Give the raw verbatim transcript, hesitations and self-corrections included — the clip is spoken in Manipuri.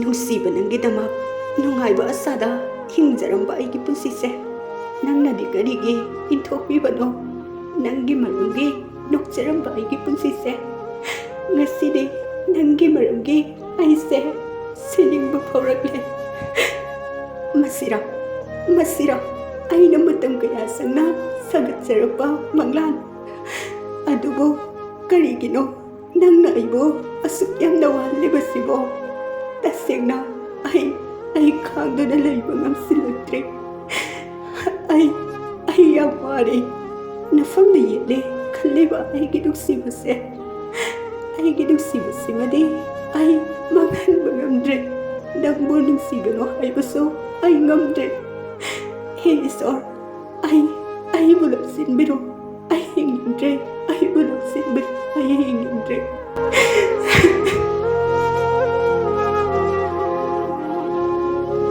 ꯅꯨꯡꯁꯤꯕ ꯅꯪꯒꯤꯗꯃꯛ ꯅꯨꯡꯉꯥꯏꯕ ꯑꯁꯥꯗ ꯍꯤꯡꯖꯔꯝꯕ ꯑꯩꯒꯤ ꯄꯨꯟꯁꯤꯁꯦ ꯅꯪꯅꯗꯤ ꯀꯔꯤꯒꯤ ꯏꯟꯊꯣꯛꯄꯤꯕꯅꯣ? ꯅꯪꯒꯤ ꯃꯔꯝꯒꯤ ꯅꯣꯛꯆꯔꯝꯕ ꯑꯩꯒꯤ ꯄꯨꯟꯁꯤꯁꯦ ꯉꯁꯤꯗꯤ ꯅꯪꯒꯤ ꯃꯔꯝꯒꯤ ꯑꯩꯁꯦ ꯁꯤꯅꯤꯡꯕ ꯐꯥꯎꯔꯛꯂꯦ꯫ ꯃꯁꯤꯔ, ꯃꯁꯤꯔ ꯑꯩꯅ ꯃꯇꯝ ꯀꯌꯥ ꯆꯪꯅ ꯁꯥꯒꯠꯆꯔꯛꯄ ꯃꯪꯂꯥꯟ? ꯑꯗꯨꯕꯨ ꯀꯔꯤꯒꯤꯅꯣ ꯅꯪꯅ ꯑꯩꯕꯨ ꯑꯁꯨꯛ ꯌꯥꯝꯅ ꯋꯥꯍꯜꯂꯤꯕꯁꯤꯕꯣ? ꯇꯁꯦꯡꯅ ꯑꯩ, ꯑꯩ ꯈꯥꯡꯗꯨꯅ ꯂꯩꯕ ꯉꯝꯁꯤꯜꯂꯛꯇ꯭ꯔꯦ꯫ ꯑꯩ, ꯑꯩ ꯌꯥꯝ ꯋꯥꯔꯦ꯫ ꯅꯐꯝꯗ ꯌꯦꯠꯂꯦ ꯈꯜꯂꯤꯕ ꯑꯩꯒꯤ ꯅꯨꯡꯁꯤꯕꯁꯦ, ꯑꯩꯒꯤ ꯅꯨꯡꯁꯤꯕꯁꯤꯃꯗꯤ ꯑꯩ ꯃꯥꯡꯍꯟꯕ ꯉꯝꯗ꯭ꯔꯦ꯫ ꯅꯪꯕꯨ ꯅꯨꯡꯁꯤꯒꯅꯨ ꯍꯥꯏꯕꯁꯨ ꯑꯩ ꯉꯝꯗ꯭ꯔꯦ꯫ ꯍꯦ ꯏꯁꯣꯔ, ꯑꯩ, ꯑꯩꯕꯨ ꯂꯧꯁꯤꯟꯕꯤꯔꯣ꯫ ꯑꯩ ꯍꯤꯡꯅꯤꯡꯗ꯭ꯔꯦ꯫ ꯑꯩꯕꯨ ꯂꯧꯁꯤꯟꯕꯤꯔꯣ꯫ ꯑꯩ ꯍꯤꯡꯅꯤꯡꯗ꯭ꯔꯦ꯫